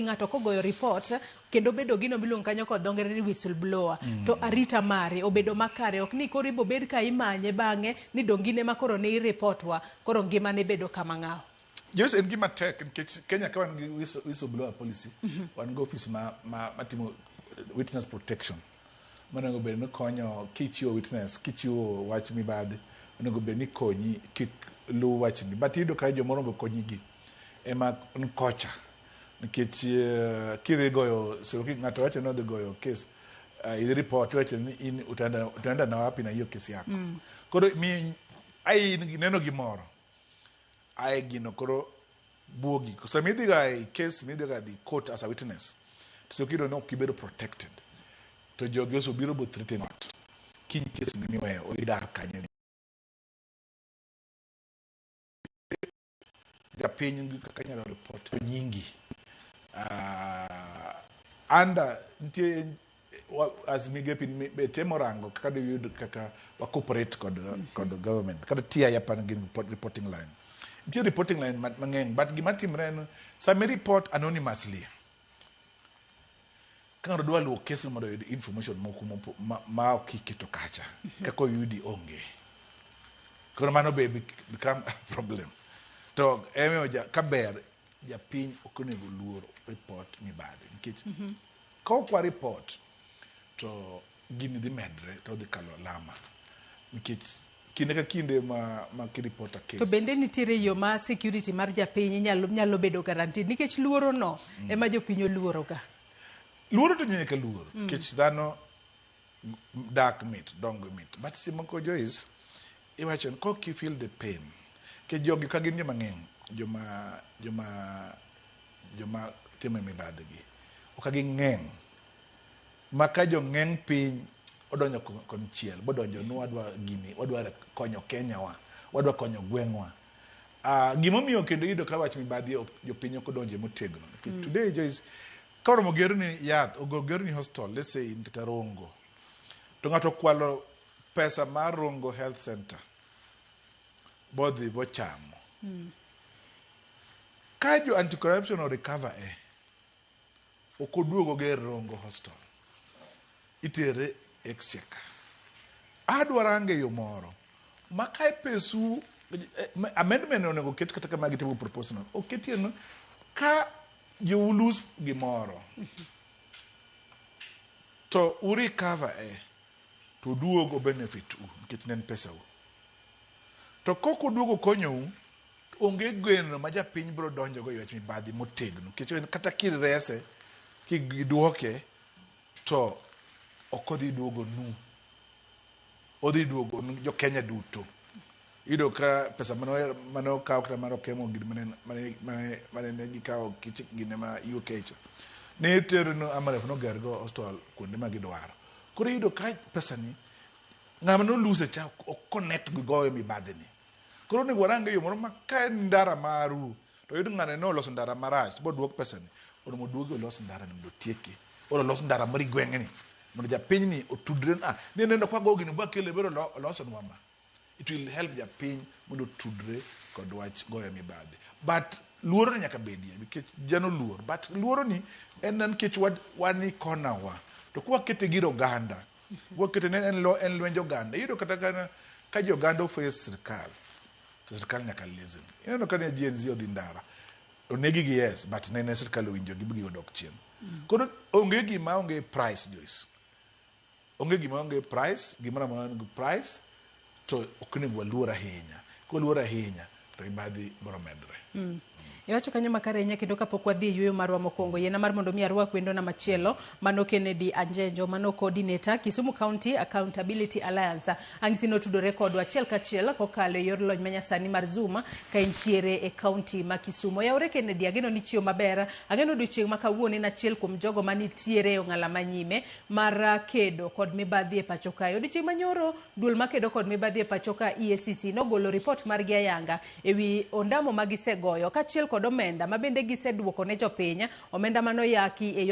Ng'ato kogoyo report kendo bedo gino miluongo kanyo kod dho ngere ni whistleblower to arita mare obedo makare ok ni koro ibobed ka imanye bang'e ni dong in ema koro ne i-report wa koro ngimane bedo kama ng'aw. Joyce, en gima tek nikech Kenya ka wan gi whistleblower policy, wan gi office ma timo witness protection. Monego bed ni konyo kichiwo witness, kichiwo wach mibadhi, onego bed ni konyi kik luw wachni. But iyudo ka jomoro be konyi gi ema nkocha. Nikech kidhi goyo, so ng'ato wacho ni odhi goyo case, idhi report, iwacho ni in utaenda na wapi na hiyo kesi yako. Koro mi ai in neno gimoro. Ae gino koro buogi. Sama idhi ga e case, midhi ga dhi court as a witness, to seche moko iyudo ni ok ibedo protected. To jogi osobiro bo threaten ot. Kiny case ni miweyo, idar kanyo. Japiny kaka nyalo report nyingi. Under nitie as migepe be temo rango kaka diyud kaka wa cooperate kod government kata TI apani gin reporting line. Nitie reporting line mang'eny, but gima timre en sama i report anonymously, ka ng'ato dwa luwo case mondo oyud information moko ma ok iketo kacha, kaka oyudi onge. Koro mano be become a problem. To emiyo ka ber japiny ok onego luor report mibadhi nikech ka ok wa report to gini dhi medre to odhi kalo alama nikech kinde ka kinde ma ki report a case. To bende nitiere yo ma security mar japiny nyalo bedo guaranteed nikech luoro no ema jopiny oluoro ga. Luoro to nyaka luor nikech dhano dak mit, dongo mit. But seche moko, Joyce, iwacho ni kok you feel the pain. Nikech jogi ka gin joma ng'eny, joma timo mibadhi gi. Ok ging'eny. Ma ka jong'eng piny odonjo konchiel, bodonjo ni wadwa gini, wadwa konyo Kenya wa, wadwa konyo gweng'wa. Gimomiyo kendo iyudo ka wach mibadhi jopiny ok odonje motegno. Nikech today, Joyce, ka oromo gerni yath, ogerni hospital, let's say in kata Rongo, to ng'ato okwalo pesa mar Rongo Health Center, bodhi bochamo. Ka jo anti-corruption o recover e, ok oduog oger Rongo Hospital. Itere exchequer. Adwa rango e yo moro ma ka pesu amendment onego ket kata kama gitimo proposal no oketie no ka jou lose gimoro to u recover e to oduog o benefit u nikech ne en pesa u. To kok oduogo konyou, to onge geno ma japiny biro donjo go e wach mibadhi motegno nikech en kata kirese kiduoke to ok odhi duogo nu, odhi duogo nu jo Kenya duto. Iyudo ka pesa mane okaw kata mar Okemo gini mane ne gikawo kichik gine ma UK cha ne itero no Amref noger go hospital kuonde ma gidwaro. Koro iyudo ka pesa ni ng'ama noluse cha ok connect gi goyo mibadhi ni. Koro onego warang e yo moro ma ka en ndara maru to oyud ng'ane ne oloso ndara marach boduok pesa ni, onego oduogi olos ndara ni mondo otieki. Oro olos ndara moro e gweng'ni mondo japiny ni otudre ah ni neno kwa go gini bwakele bero olosonwa ma. It will help japiny mondo otudre kod wach goyo mibadhi. But luoro ni nyaka bedie nikech jano luor. But luoro ni en nikech wan i kona wa. To kwakete gir oganda, wakete ne en lwenj oganda. Iyudo kata ka jo oganda oface sirkal, to sirkal nyaka listen. Ineno ka ne Gen Z odhi ndara, onegi gi yes, but nene sirkal owinjo gi gigo dok chien. Koro onge gima onge price, Joyce. Onge gima onge price, gimoro amora nigi price, to ok onego waluor ahinya. Kwaluor ahinya, to mibadhi biro medre. Iwacho kanyo makare ahinya kendo kapok wadhi e yueyo marwa mokwongo, yiena mar mondo mi arwak wendona machielo, mano Kennedy Anjenjo, mano coordinator Kisumu County Accountability Alliance. Ang'isi notudore kodwa achiel kachiel kokalo e yor lony manyasani mar Zoom ka entiere e county ma Kisumu. Oyawore Kennedy, ageno ni chiew maber. Ageno odiochieng' ma kawuono en achiel kuom jogo manitiere e ong'ala manyime mar kedo kod mibadhi e pacho kae. Odiochieng' manyoro, duol makedo kod mibadhi e pacho ka EACC nogolo ripot margi ayanga e wi ondamo ma gisegoyo kaachiel kod omenda ma bende giseduoko ne jopiny, omenda manoyaki e